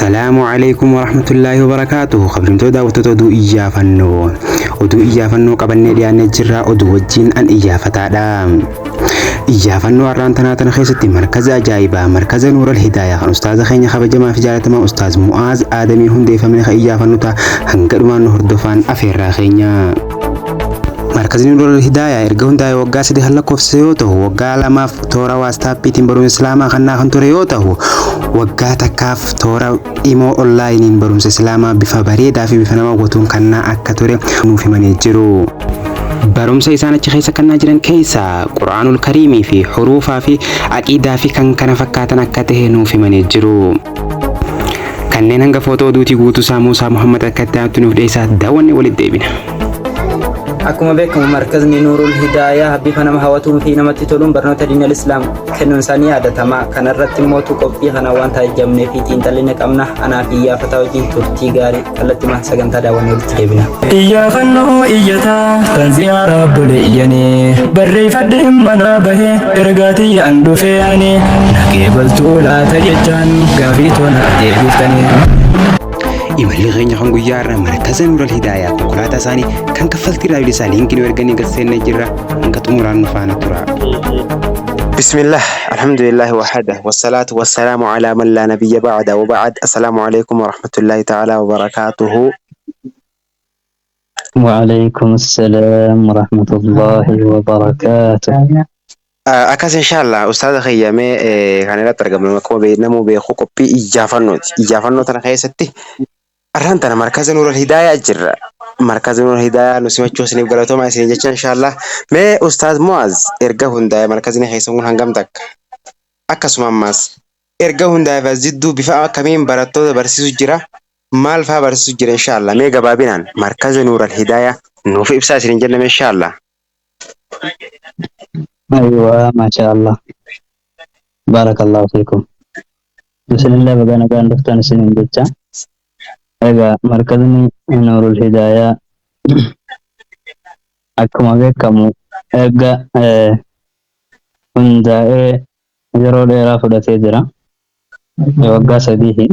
Assalaamu alaikum warahmatullaahi wabarakaatuhu. Kabajamtoota daawwattoota oduu iyyaafannoo. Oduu iyyaafannoo qabannee dhiyaannee jirra. Oduu wajjin an iyyaafataadha. Iyyaafannoo har'aan tanaa tana keessatti markaza ajaa'ibaa markaza Nuural Hidaayaa kan ustaaza keenya kabajamaa fi jaalatamaa ustaaz Mu'aaz Aadamii hundeeffamne kan iyyaafannu ta'a. Hanga dhumaan nu hordofaan afeerraa keenya. Markazni Nuural Hidaayaa erga hundaa'e waggaa 3 kan lakkoofsise yoo ta'u, waggaa 2f toora waastaappiitiin barumsa Islaamaa kannaa kan ture yoo ta'u, waggaa takkaaf toora imoo onlaayiniin barumsa Islaamaa bifa bareedaa fi bifa nama hawwatuun kannaa akka ture nuuf himanii jiru. Barumsa isaan achi keessa kannaa jiran keessaa Qur'aanul Kariimii fi huruufaa fi aqiidaa fi kan kana fakkaatan akka ta'e nuuf himanii jiru. Kanneen hanga footoo oduutii guutuusaa Muusaa Muhammad akka itti aanutti nuuf dhiyeessaa daawwannee walitti deebina. Akkuma beekamu markazni Nuurul Hidaayaa bifa nama hawwatuu fi namatti toluun barnoota diinal Islaam kennuun isaa ni yaadatama. Kana irratti mootu qophii kana waan taajjabnee fi xiinxalline qabna. Anaa fi iyyaafataa wajjin turtii gaarii kallattimaan sagantaa daawwannee walitti deebina. Iyyaafannoo iyyataa tan ziyaaraa buleeyyanii barreeffadhe manaa bahee ergaa tiyyaan dhufee ani naqee baltuu laata jechaan gaafii toona deebiftanii. Imalli keenya kan guyyaa irraa markaza Nuural Hidaayaa konkolaataa isaanii kan kaffaltii irraa bilisaa liinkii nu erganii gad seennee jirra. Hanga xumuraan nu faana tura. Bismillah, alhamdulillah wahada, wassalatu wassalamu ala man la nabiyya ba'da wa ba'd. Assalamu alaikum wa rahmatullahi ta'ala wa barakatuhu. وعليكم السلام ورحمة الله وبركاته. Akkas inshallah ustaaza kiyya mee kan irratti argamnu akkuma namuu beeku qophii iyyaafannooti. Iyyaafannoo tana keessatti arraan tana markaza Nuural Hidaayaa jirra. Markaza Nuural Hidaayaa nu simachuu isiniif galatoomaa isin jecha inshallah. Mee ustaaz Mu'aaz erga hundaa'e markazni keessan kun hangam takka? Akkasuma ammaas erga hundaa'e as jidduu bifa akkamiin barattoota barsiisu jira? Maal fa'aa barsiisu jira inshallah? Mee gabaabinaan markaza Nuural Hidaayaa nuuf ibsaa isin jenname inshallah. أيوة ما شاء الله بارك الله فيكم. بسم الله بقى كان دفتان سنين جتا. Egaa markazni Nuurul Hidaayaa akkuma beekamu erga hundaa'ee yeroo dheeraa fudhatee jira. Waggaa 3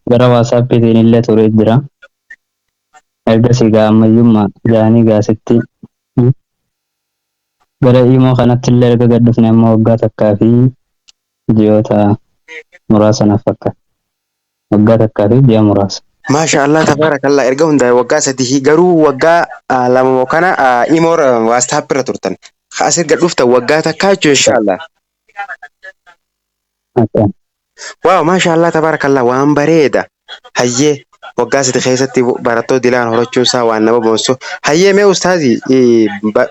gara waasaappiitiin illee turee jira. Ergasii gaa ammayyummaa jaanii gaasitti gara imoo kanatti illee erga gad dhufne ammoo waggaa takkaa fi ji'oota muraasa naaf fakkaata. Waggaa takkaa fi ji'a muraasa. Maasha Allah tabaarakallah erga hundaa'e waggaa 3 garuu waggaa 2 kana imoor waastaap irra turtan. As erga dhuftan waggaa takkaa jechuun inshallah. Akka. Waaw maasha Allah tabaarakallah waan bareeda. Hayyee waggaa 3 keessatti barattoota dilaan horachuun isaa waan nama boonsu. Hayyee mee ustaazii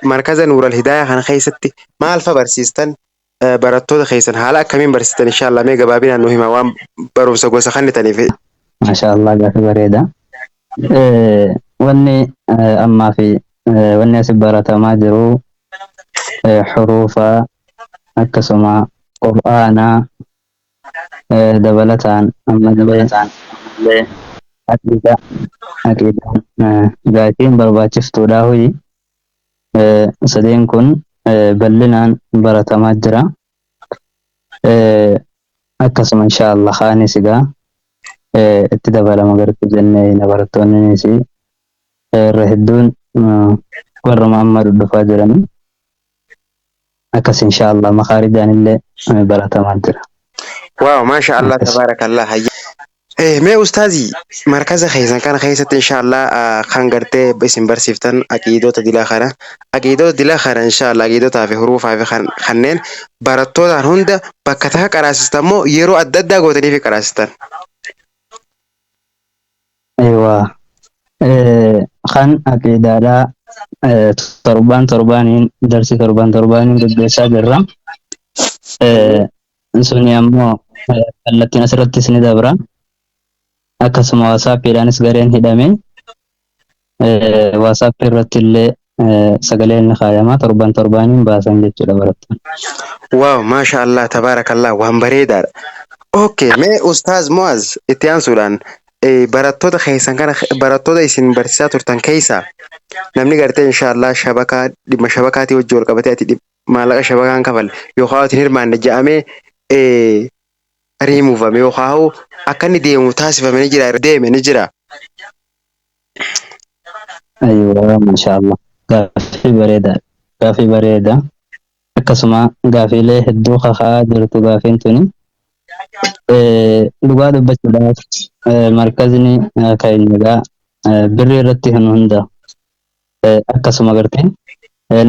markaza Nuural Hidaayaa kana keessatti maal fa barsiistan barattoota keessan haala akkamiin barsiistan inshallah mee gabaabinaan nu hima waan barumsa gosa kennitaniif. Maasha Allah gaafii bareeda. Wanni ammaa fi wanni asi baratamaa jiru huruufa akkasuma qur'aanaa dabalataan ammallee aqiidaan gaafiin barbaachiftuudha hoyi sadeen kun bal'inaan baratamaa jira. Akkasuma insha Allah kaanis egaa itti dabalama gartuu jennee na barattoonnis irra hedduun warruma amma dhufaa jiranii akkas insha Allah makaarijaan illee baratamaa jira. Waaw maasha Allah Akkas. tabaarakallah hayyee. Mee ustaazii markaza keessan kana keessatti inshallah kan gartee isin barsiiftan aqiidota dilaa kana aqiidota dilaa kana inshallah aqiidotaa fi huruufaa fi kanneen barattootaan hunda bakka takka qaraasistan moo yeroo adda addaa gootanii fi qaraasistan? Aywa. Kan aqiidaadhaa torbaan torbaaniin darsii torban torbaaniin gaggeessaa jirra. Suni ammoo kallattiin asirrattis ni dabra. Akkasuma waasaappiidhaanis gareen hidhame. Waasaappii irratti illee sagaleen ni kaayama torban torbaaniin baasan jechuudha barattoonni. Waaw maasha Allah tabaarakallah waan bareedaadha. Okay mee ustaaz Mu'az itti aansuudhaan barattoota keessan kana barattoota isin barsiisaa turtan keessaa namni gartee inshallah shabakaa dhimma shabakaatii wajjin wal qabatee ati maallaqa shabakaan kafalle yookaan ati hin hirmaanne jedhamee riimuvame yookaan akka inni deemu taasifame ni jira deeme ni jira. Ayyuwa, masha Allah. Gaaffii bareedaa. Gaaffii bareedaa. Akkasuma gaafiilee hedduu kaka'aa jirtu gaafiin tuni. Dhugaa dubbachuudhaaf markazni keenya egaa birrii irratti hin hundaa'u. Akkasuma gartee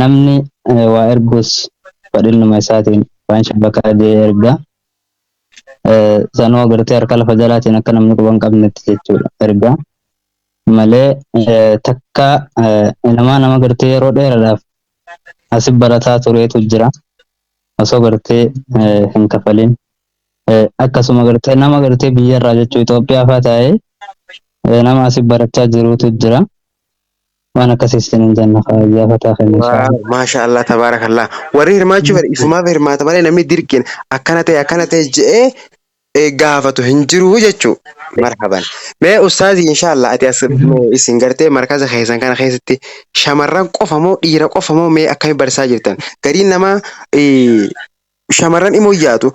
namni waa ergus fadhiinuma isaatiin waan shabakaa jee erga. Sanuu gartee harka lafa jalaatiin akka namni quba hin qabnetti jechuudha erga. Malee takka namaa nama gartee yeroo dheeraadhaaf asi barataa tureetu jira. Osoo gartee hin kafalin. Akkasuma gartee nama gartee biyyarraa jechuu Itoophiyaa fa'aa taa'ee nama asi barachaa jirutu jira. Waan akkasii isin hin jenna iyyaafataa keenya inshallah. Maasha Allah, tabaarakallah. Warri hirmaachuu fedhe ifumaaf hirmaata malee namni dirqiin akkana ta'e akkana ta'e je'ee gaafatu hin jiru jechuu. Marhaban. Mee ustaazii, inshallah, ati as isin gartee markaza keessan kana keessatti shamarran qofa moo dhiira qofa moo mee akkamii barsiisaa jirtan? Gariin namaa shamarran immoo yaatu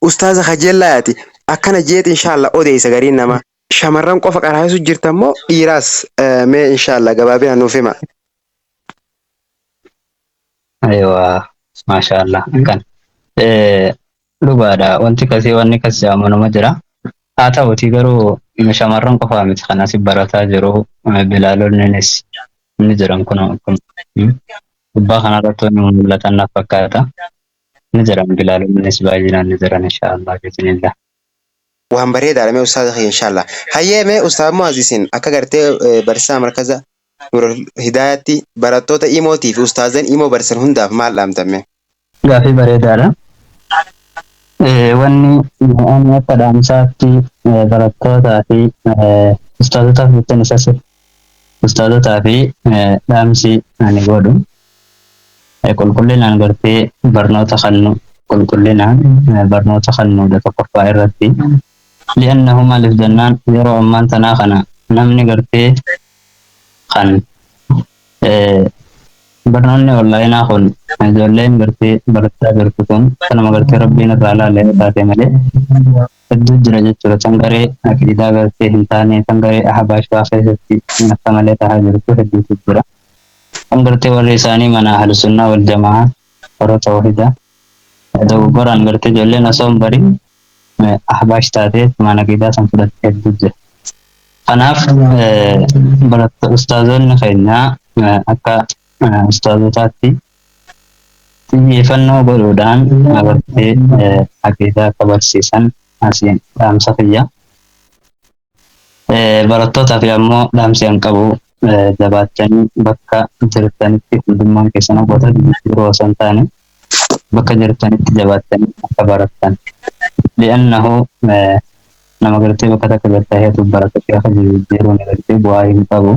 ustaaza kajeellaa yaati akkana jeeti inshallah odeessa gariin namaa. Shamarran qofa qaraasuu jirtan moo dhiiraas? Mee inshallah gabaabinaan nuuf hima. Aywa, masha Allah. Kan dhugaadha, wanti kasii wanni kas jedhamu nama jira. Haa ta'uti garuu shamarran qofaa miti kan asi barataa jiru, bilaalonnis ni jiran. Kun gubbaa kanarratti wanni mul'atan naaf fakkaata. Ni jiran, bilaalonnis baay'inaan ni jiran, insha Allah biiznillah. Waan bareedaadha. Mee ustaaza kiyya, inshallah. Hayyee, mee ustaaz Mu'aaz, isin akka gartee barsiisaa markaza Nurul Hidaayatti barattoota imootii fi ustaazan imoo barsiisan hundaaf maal dhaamtame? Gaafii bareedaadha. Wanni ani akka dhaamsaatti barattootaa fi ustaazotaaf jettan isas ustaazotaa fi dhaamsi ani godhu qulqullinaan gartee barnoota kannu, qulqullinaan barnoota kannuudha tokkoffaa irratti. Li'annahu maaliif jennaan, yeroo ammaan tanaa kana namni gartee kan barnoonni onlaayinaa kun ijoolleen gartee barachaa jirtu kun kanuma gartee rabbiin irraa laalee taate malee hedduu jira jechuudha. Tan garee aqiidaa gartee hin taane, tan garee ahbaash fa'aa keessatti akka malee tahaa jirtu hedduutu jira. Kan gartee warri isaanii mana ahlusunnaa wal jamaa warra tawhidaa dogoggoraan gartee ijoolleen osoo hin barin ahbaash taatee mana aqiidaa san fudhatte hedduu jira. Kanaaf ustaazonni keenya akka ustaazotaatti xiyyeeffannoo godhuudhaan agartee aqiidaa akka barsiisan asiin dhaamsa kiyya. Barattootaaf ammoo dhaamsi an qabu jabaachanii bakka jirtanitti hundummaan keessan abboota yeroo osoo hin taane bakka jirtanitti jabaattanii akka barattan. Li'annahu nama gartee bakka takka gartee barata gaafa jijjiiruun gartee bu'aa hin qabu.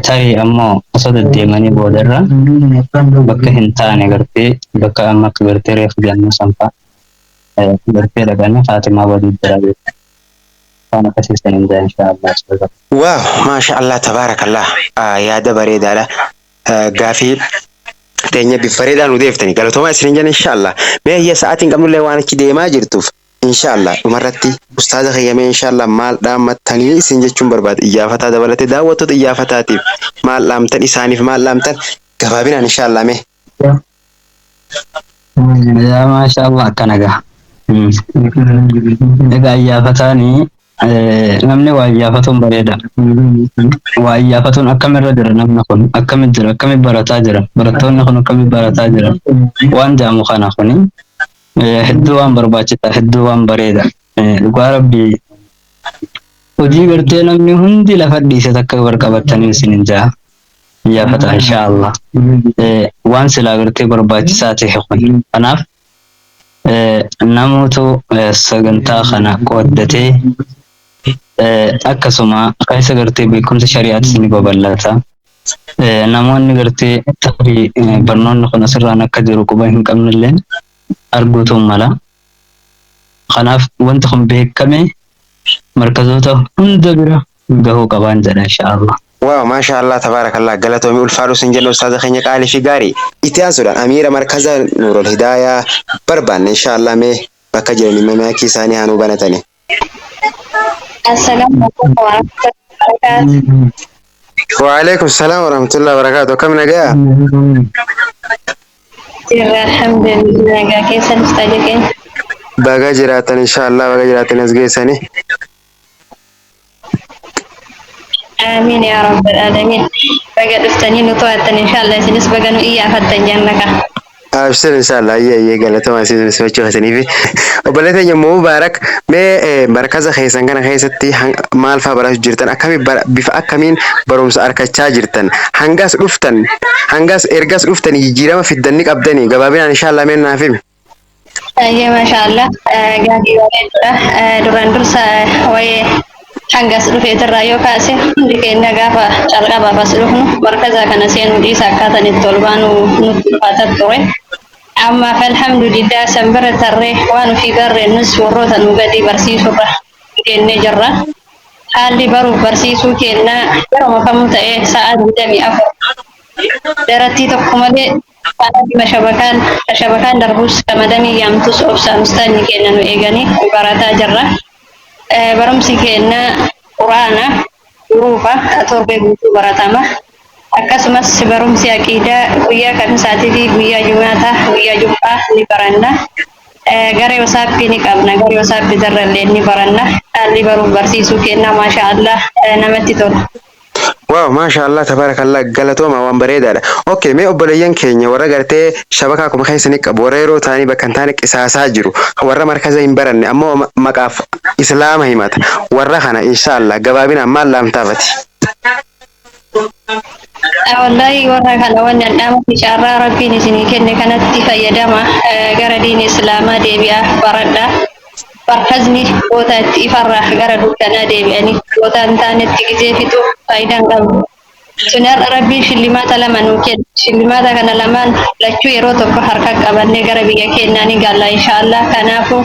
Tarii ammoo osoo deddeemanii boodarra bakka hin taane gartee bakka amma akka gartee reefu jennu sanfaa gartee dhaqanii faatimaa badii jira jechuudha. Waan akkasii saniin jaa inshaallah. Waaw, maasha Allah, tabaarakallah, yaada bareedaadha. Gaafii teenya bifa bareedaa nu deeftanii galatoomaa isin jenna inshaallah. Mee hayya, sa'aatiin qabnullee waan achi deemaa jirtuuf, inshaallah dhumarratti ustaaza keeyyamee inshaallah maal dhaammattanii isin jechuun barbaada? Iyyaafataa dabalatee daawwattoota iyyaafataatiif maal dhaamtan, isaaniif maal dhaamtan gabaabinaan inshaallah mee? Yaa maasha Allah, akkana gaha. Egaa iyyaafataanii namni waa iyyaafatuun bareeda. Waa iyyaafatuun akkamirra jira, namni kun akkamit jira, akkamit barataa jira, barattoonni kun akkamit barataa jira waan jaamu kana kuni hedduu waan barbaachisaa, hedduu waan bareeda. Dhugaa rabbii hojii gartee namni hundi lafa dhiise takka barqabattanii isin hin jaa. Iyyaafata inshaallah. Waan silaa gartee barbaachisaa ta'e kun. Kanaaf namoota sagantaa kana qooddatee akkasuma keessa gartee beekumsa shari'aatis ni babal'ata. Namoonni gartee tarii barnoonni kun asirraan akka jiru quba hin qabnellee arguutu mala. Kanaaf wanti kun beekame markazoota hunda bira gahuu qabaan jedha inshaallah. Waaw, maasha Allah, tabaarakallah, galatoomii, ulfaadhu sin jenna ustaaza keenya qaalii fi gaarii. Itti aansuudhaan amiira markaza Nuurul Hidaayaa barbaanne inshaallah mee. Bakka jiranii maayikii isaanii haa nuu banatani. Assalamu alaikum warahmatullahi wabarakatuh. Waalaikum salaam warahmatullahi wabarakatuh. Akkam nagaa? Jirra, alhamdulillah, nagaa keessan ustaaja keenya. Baga jiraatan inshaallah, baga jiraatan as geessanii. Amiin yaa rabbal aalamiin. Baga dhuftanii nu to'attan inshaallah, isinis baga nu iyyaafattan jannaka. Abshir inshaallah, ayyee ayyee, galatoomaa isin simachuu keessaniif. Obboleettii keenya Mubaarak, mee markaza keessan kana keessatti maal fa'aa barachuu jirtan, akkami bifa akkamiin barumsa argachaa jirtan, hangas dhuftan, hangas ergas dhuftan jijjiirama fiddan ni qabdanii, gabaabinaan inshaallah mee naaf himi. Ayyee, maashaallah, gaafii bareeduudha. Duraan dursa waa'ee hangas dhufeetirraa yoo kaase, hundi keenya gaafa calqabaaf as dhufnu markaza kana seenuu dhiisa akkaataan itti ol baanu nutti ulfaataa ture. Ammaaf alhamdulillah, san bira tarree waan ofii barreennus warroota nu gadi barsiisurra kennee jirra. Haalli baruuf barsiisuu kennaa yeroo kamuu ta'ee sa'a 24 darattii tokko malee dhima shabakaan shabakaan darbus kamadamii yaamtus obsaan ustaanni keenya nu eeganii barataa jirra. Barumsi keenya quraana huruufa torbee guutuu baratama. Akkasumas barumsi aqiidaa guyyaa kamisaatii fi guyyaa jumaataa, guyyaa jum'aa ni baranna. Garee wasaappii ni qabna. Garee wasaappii irrallee ni baranna. Haalli baruuf barsiisuu kennaa maasha Allah namatti tola. Waaw, maasha Allah, tabaarakallah, galatooma, waan bareedaadha. Okay, mee obboleeyyan keenya warra gartee shabakaa akkuma keessanii qabu, warra yeroo ta'anii bakka hin taane qisaasaa jiru, warra markaza hin baranne ammoo maqaaf islaama himata, warra kana inshaallah gabaabinaan maal laamtaafati? Wallahi warra kana wanni andhaama, carraa rabbiin isinii kenne kanatti fayyadama, gara diini islaamaa deebi'a, baradha. Markazni goota itti ifarraa gara dukkanaa deebi'anii goota hin taanetti gizee fixuu faayidaa hin qabu. Sun har'a rabbiin shillimaata lama nuu kenna. Shillimaata kana lamaan lachuu yeroo tokko harka qabannee gara biyya keenyaa ni galla inshaallah. Kanaafuu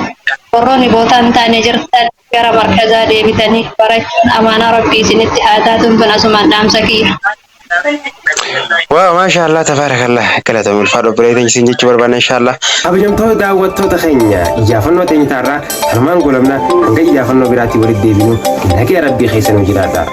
warroonni goota hin taane jirtan gara markazaa deebitanii barachuun amaanaa rabbii isinitti haa taatuun tun asumaan dhaamsa kiyya. Waaw, maasha Allah, tabaarakallah, galatooma, ulfaadha obboleeyyan isin jechuu barbaanna inshaallah. Kabajamtoota daawwattoota keenya, iyyaafannoo teenya taarraa kanumaan goolabna. Hanga iyyaafannoo biraatii walitti deebinu nagaya rabbii keessa nu jiraadha.